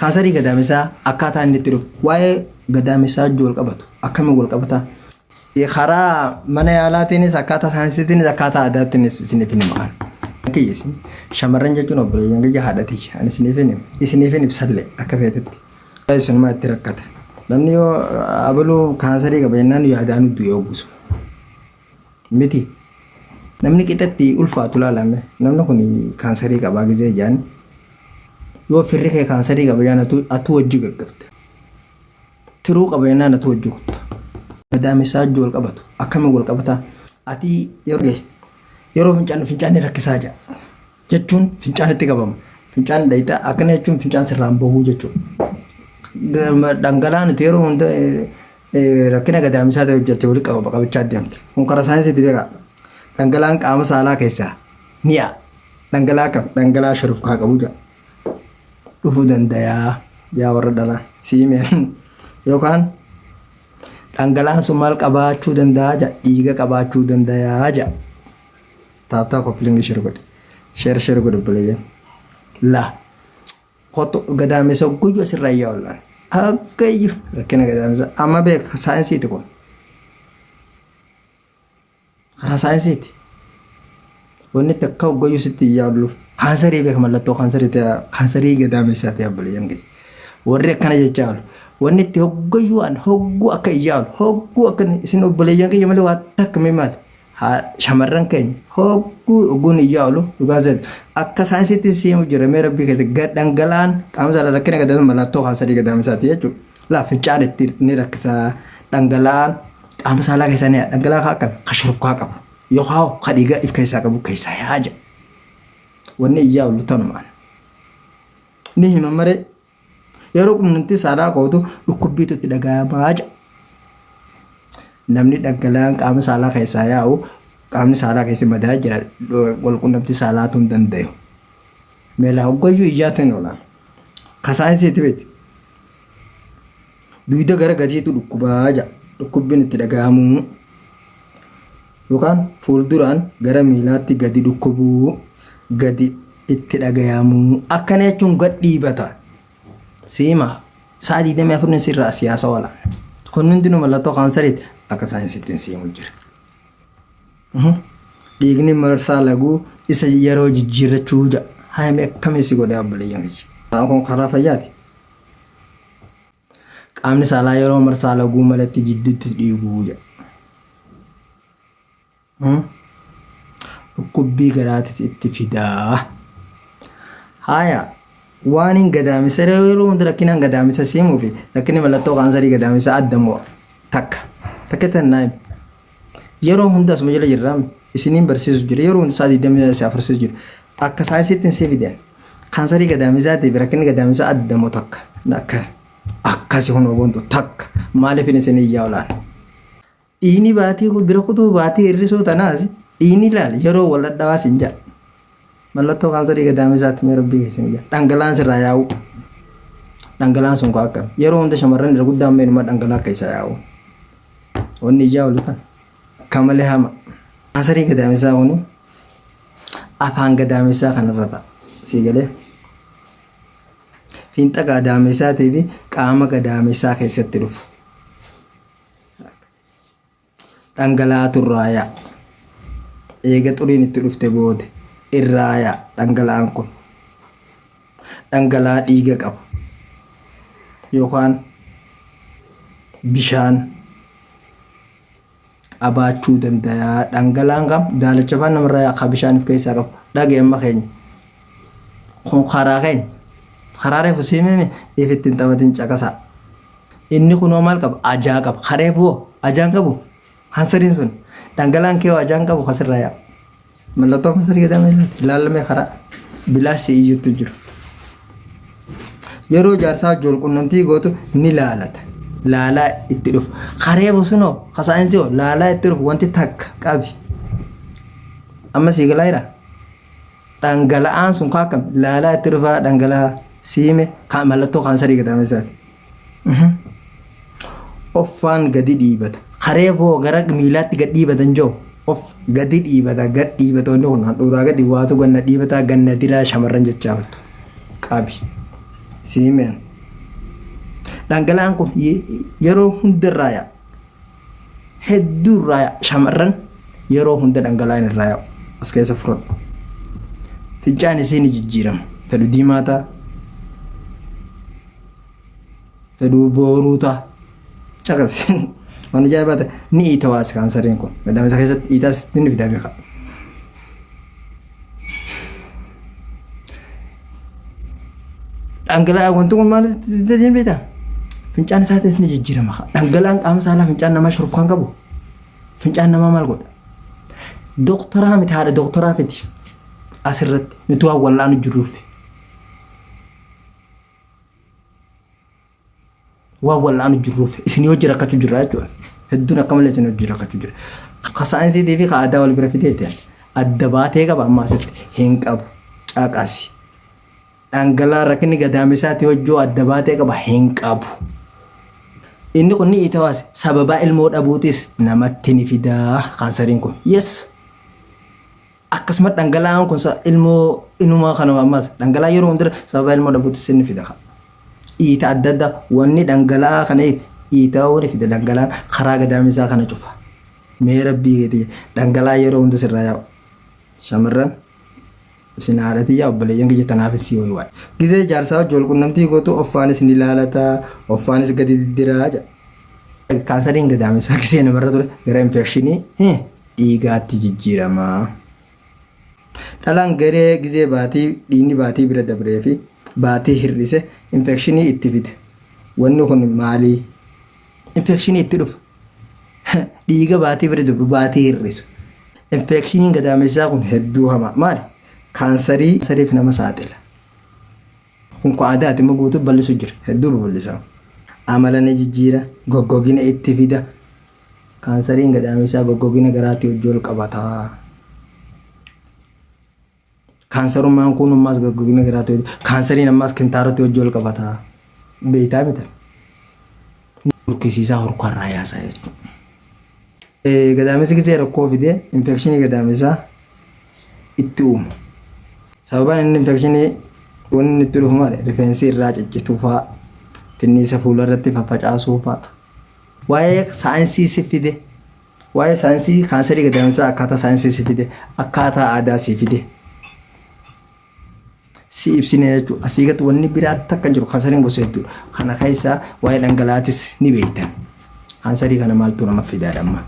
Kaansarii gadaamessaa akkaataa inni itti dhufu waa'ee gadaamessaa wajjin wal qabatu akkamiin wal qabata? Karaa mana yaalaatiinis akkaataa saayinsiitiinis akkaataa aadaattiinis isiniif hin himu. Kiyya isin shamarran jechuun obboleeyyan kiyya haadha tiyya ani isiniif hin himu isiniif hin ibsallee akka feetetti. Isinumaa itti rakkata. Namni yoo abaluu kaansarii qaba jennaan yaadaan du'e hoggusu. Miti. Namni qixatti ulfaatu laalame namni kun kaansarii qabaa gizee jaan yoo firri kee kaansarii qaba jaan atuu wajji gaggabda. Tiruu qaba jennaan atuu wajji kutta. Gadaamessaa wajji wal qabatu akkamiin wal qabataa? Ati yeroo gahe yeroo fincaan fincaanni rakkisaa jira jechuun fincaan itti qabama. Fincaan dhayita akkana jechuun fincaan sirraan bahuu jechuudha. Dhangala'aa nuti yeroo hunda rakkina gadaamisaa ta'e hojjette walitti qabama qabachaa deemti. Kun karaa saayinsiitti beekaa. Dhangala'aan qaama saalaa keessaa mi'a dhangala'aa kam dhangala'aa shurufkaa qabu jedha. Dhufuu dandayaa yaa warra dhalaa siimeen yookaan dhangala'aan sun maal qabaachuu danda'a jedha dhiiga qabaachuu dandayaa jedha. Taaptaa koppilingi share godhe. Share share godhe obboleeyyan. Laa. Kottu gadaamessa guyyu asirraa iyyaa ollaan. Akkayyuu rakkina gadaamessa amma beeka saayinsiiti kun. Karaa saayinsiiti. Wanni takka hoggayyuu sitti iyyaa olluuf kaansarii beeka mallattoo kaansarii ta'e kaansarii gadaamessaa ta'e obboleeyyan kiyya. Warri akkana jechaa oolu. Wanni itti hoggayyuu an hogguu akka iyyaa oolu hogguu akka isin obboleeyyan kiyya malee waa takka mee maali. Shamarran keenya hogguu hogguun iyyaa oolu dhugaa seetu akka saayinsiitti siimu jira mee rabbii keessa dhangala'aan qaama saalaa rakkina gadaamessa mallattoo kaansarii gadaamessaati jechuudha. Laa fincaan itti ni rakkisaa dhangala'aan qaama saalaa keessaa ni dhangala'aa akka ka shurufkaa qabu yookaan ka dhiiga if keessaa qabu keessaa yaa jedha. Wanni iyyaa oolu tanumaan. Ni hima maree Yeroo qunnamtii saalaa gootu dhukkubbiitu itti dhaga'amaa jedha. Namni dhangala'aan qaama saalaa keessaa yaa'u qaamni saalaa keessa madaa jira wal qunnamtii saalaatuu hin danda'u. Meelaa hoggayyuu iyyaatu hin oolan. Ka saayinsiiti beekti. Dugda gara gadiitu dhukkubaa jedha. Dhukkubbiin itti dhaga'amuu. Yookaan fuulduraan gara miilaatti gadi dhukkubuu, gadi itti dhagayamuu. Akkana jechuun gad dhiibata. Siima sa'a 24 sirraa siyaasa walaan. Kun hundinuu mallattoo kaansariiti. Akka saayinsiitti siimu jira. Dhiigni marsaa laguu isa yeroo jijjiirrachuu ja'a. Haayame akkamii si godhe obboleeyyan kiyya. Kun karaa fayyaati. Qaamni saalaa yeroo marsaa laguu malatti jidduutti dhiiguu jedha. Dhukkubbii garaatis itti fidaa. Haaya waan hin gadaamisa yeroo hunda rakkinaan gadaamisa siimuu fi rakkinni mallattoo kaansarii gadaamisa adda moo takka takka tannaa himi. Yeroo hunda asuma jala jirra isiniin barsiisu jira yeroo hunda sa'a 24 siif jira akka saayinsiitti hin sii fidan. Kaansarii gadaamisaatii fi rakkinni gadaamisaa adda moo takka akka akkasi kun oboontu takka maaliif hin isin iyyaa olaan. Dhiigni baatii bira kutuu baatii hir'isuu tanaas dhiigni ilaali yeroo wal dhadhawaa sin jedha. Mallattoo kaansarii gadaamisaatti mee rabbii keessan ija. Dhangala'aan sirraa yaa'u. Dhangala'aan sun akka yeroo hunda shamarran irra guddaan meenuma dhangala'aa keessa yaa'u. Wanni ijaa oolu tan. Akka malee hama. Kaansarii gadaamisaa kuni afaan gadaamisaa kanarra ta'a. Sii galee. Fiinxa gadaamesaatii fi qaama gadaamisaa keessatti dhufu. Dhangala'aatu irraa yaa'a. Eega xuriin itti dhufte booda irraa yaa'a dhangala'aan kun. Dhangala'aa dhiiga qabu yookaan bishaan qabaachuu danda'a. Dhangala'aan kam daalacha afaan namarraa yaa'a kan bishaan of keessaa qabu. Dhaga'i amma keenya. Kun karaa keenya. Karaa reefu siimeme if ittiin taphatin caqasaa. Inni kunoo maal qaba? Ajaa qaba. Ka reefu hoo? Ajaan qabu? Kansariin sun. Dhangala'aan kee hoo ajaan qabu kasirraa yaa'a. Mallattoo kansarii gadaamee isaati. Ilaalamee karaa bilaash iyyuutti jiru. Yeroo jaarsaa wajjin wal qunnamtii gootu ni laalata. Laalaa itti dhufu. Ka reefu sunoo ka saayinsii hoo laalaa itti dhufu wanti takka qabi. Amma sii galaa jiraa? Dhangala'aan sun ka akkam laalaa itti dhufaa dhangala'aa siime ka mallattoo kaansarii gadaamessaati. Offaan gadi dhiibata. Karee foo gara miilaatti gad dhiibatan joo of gadi dhiibata gad dhiibata wanni kun handhuuraa gadi waatu ganna dhiibataa ganna diraa shamarran jechaa ooltu. Qabi. Siimeen. Dhangala'aan kun yeroo hunda irraa yaa'a. Hedduu irraa yaa'a. Shamarran yeroo hunda dhangala'aan irraa yaa'u. As keessa fudhadhu. Fincaan isii ni jijjiirama. Fedhu diimaa ta'a. Fedhuu booruu ta'a. Caqas. Waan ajaa'ibaa ta'e ni iita waas kaansariin kun. Gadaamisa keessatti iitaas ni fidaa beeka. Dhangala'aa wanti kun maal jedhanii beektaa? Fincaan isaatis ni jijjiirama. Dhangala'aan qaama saalaa fincaan namaa shurufkaan qabu. Fincaan namaa maal godha? Doktoraa miti haadha doktoraa fiti. Asirratti nuti waan wal'aanu jirruuf. Waan wal'aanu jirruuf isin hojii rakkachuu jirra jechuudha. Hedduun akka malee isin hojii rakkachuu jira. Ka saayinsiitii fi ka aadaa wal bira fideeti. Adda baatee qaba amma asitti hin qabu. Caqasi. Dhangala'aa rakkinni gadaamisaatti hojjoo adda baatee qaba hin qabu. Inni kun ni itawaas sababaa ilmoo dhabuutis namatti ni fidaa kaansariin kun. Yes. Akkasuma dhangala'aan kun ilmoo inumaa kanuma ammas dhangala'aa yeroo hunda sababa ilmoo dhabuutti inni fida. Iita adda addaa wanni dhangala'aa kana iitaa wani fida dhangala'aan karaa gadaamisaa kana cufa. Mee rabbii keetii dhangala'aa yeroo hunda sirraa yaa'u. Shamarran isin haadha tiyyaa obboleeyyan kiyya tanaafis sii wayi waa'e. Gizee jaarsaa wajji wal qunnamtii gootu offaanis ni laalataa offaanis gadi diddiraa jedha. Kaansariin gadaamisaa gizee namarra ture gara infekshinii dhiigaatti jijjiirama. Dhalaan garee gizee baatii dhiigni baatii bira dabree fi baatii hir'ise infekshinii itti fide. Wanni kun maalii? Infekshinii itti dhufa. Dhiiga baatii bira dabru baatii hir'isu. Infekshiniin gadaamessaa kun hedduu hamaa. Maali? Kaansarii sariif nama saaxila. Kun ko aadaati immoo guutuu bal'isu jira. Hedduu babal'isa. Amala ni jijjiira. Goggogina itti fida. Kaansariin gadaamessaa goggogina garaatti wajji wal qabata. Kaansarummaan kun ammaas goggogina garaatti wajji kaansariin ammaas kintaarotti wajji wal qabata. Beektaa miti. Burkisiisaa horkarraa yaasaa jechuudha. Gadaamessi gisee rakkoo fide infekshinii gadaamessaa itti uuma. Sababaan inni infekshinii wanni inni itti dhufu maali? Rifeensi irraa ciccituu fa'aa, finniisa fuula irratti faffacaasuu fa'aa. Waa'ee saayinsii si fide, waa'ee saayinsii kaansarii gadaamessaa akkaataa saayinsii si fide, akkaataa aadaa si fide. Si ibsine jechuudha. Asii gadi wanni biraa takka jiru kaansariin gosa hedduudha. Kana keessaa waa'ee dhangala'aatis ni beektan. Kaansarii kana maaltu nama fidaadha amma?